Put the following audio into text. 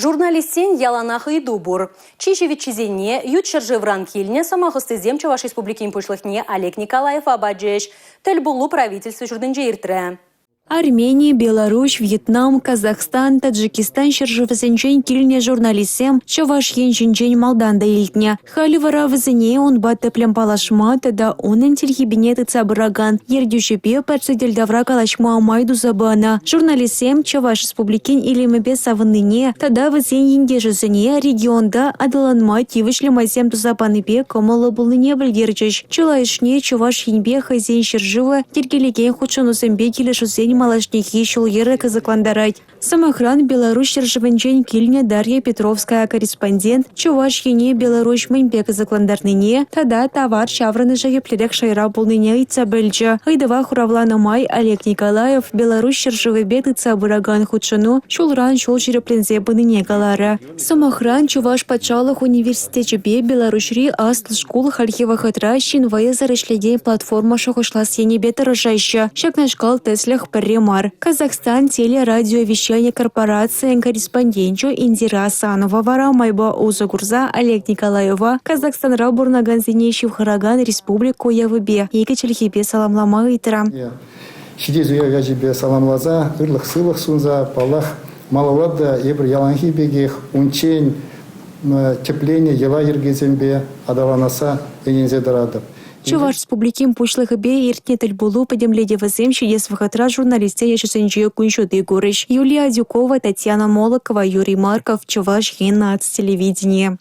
Журналистсен яланах ыйту пур. Чи ҫивӗччисене ют ҫӗршывран килнӗ сӑмах ӑстисем Чӑваш Республикин Пуҫлӑхне Олег Николаева пачӗҫ. Тӗл пулу правительство ҫуртӗнче иртрӗ. Армени, Беларуҫ, Вьетнам, Казахстан, Таджикистан ҫӗршывӗсенчен килнӗ журналистсем Чӑваш Ен ҫинчен малтан та илтнӗ. Халӗ вара вӗсене унпа тӗплӗн паллашма тата унӑн тилхепине тытса пыракан ертӳҫӗпе пӗр сӗтел тавра калаҫма май туса панӑ. Журналистсем Чӑваш Республикин илемӗпе савӑннине тата вӗсен ентешӗсене регионта аталанма тивӗҫлӗ майсем туса панипе кӑмӑллӑ пулнине пӗлтерчӗҫ. Чылайӑшне Чӑваш Енпе хӑйсен ҫӗршывӗ йӗркелекен хутшӑнусемпе килӗшӳсен малашнехи ҫул-йӗрӗ кӑсӑклантарать. Сӑмахран, Беларуҫ ҫӗршывӗнчен килнӗ Дарья Петровская корреспондент Чӑваш Ене Беларуҫ мӗнпе кӑсӑклантарнине тата тавар ҫаврӑнӑшӗ еплерех шайра пулнине ыйтса пӗлчӗ. Ыйтӑва хуравланӑ май Олег Николаев Беларуҫ ҫӗршывӗпе тытса пыракан хутшӑну ҫулран ҫул ҫирӗпленсе пынине каларӗ. Сӑмахран, Чӑваш патшалӑх университечӗпе Беларуҫри аслӑ шкул хальхи вӑхӑтра ҫын вӑйӗсӗр ӗҫлекен платформа шухӑшлас енӗпе тӑрӑшаҫҫӗ. Ҫакнашкал тӗслӗх пӗрре мар. Казахстан телерадиовещани корпорацийӗн корреспонденчӗ Индира Асанова вара майпа усӑ курса Олег Николаева Казахстанра пурӑнакансене ҫывхаракан республика уявӗпе икӗ чӗлхепе саламлама ыйтрӗ. Ҫитес уяв ячӗпе саламласа ырлӑх-сывлӑх сунса, паллах, Малалла та эпир яланхи пекех унччен тӗпленӗ йӑла-йӗркесемпе аталанасса ӗненсе тӑратӑп. Чӑваш Республикин Пуҫлӑхӗпе иртнӗ тӗлпулу пӗтӗмлетӗвӗсем ҫитес вӑхӑтра журналистсен ӗҫӗсенче кун ҫути курӗҫ. Юлия Адюкова, Татьяна Молокова, Юрий Марков, Чӑваш Ен наци телевиденийӗ.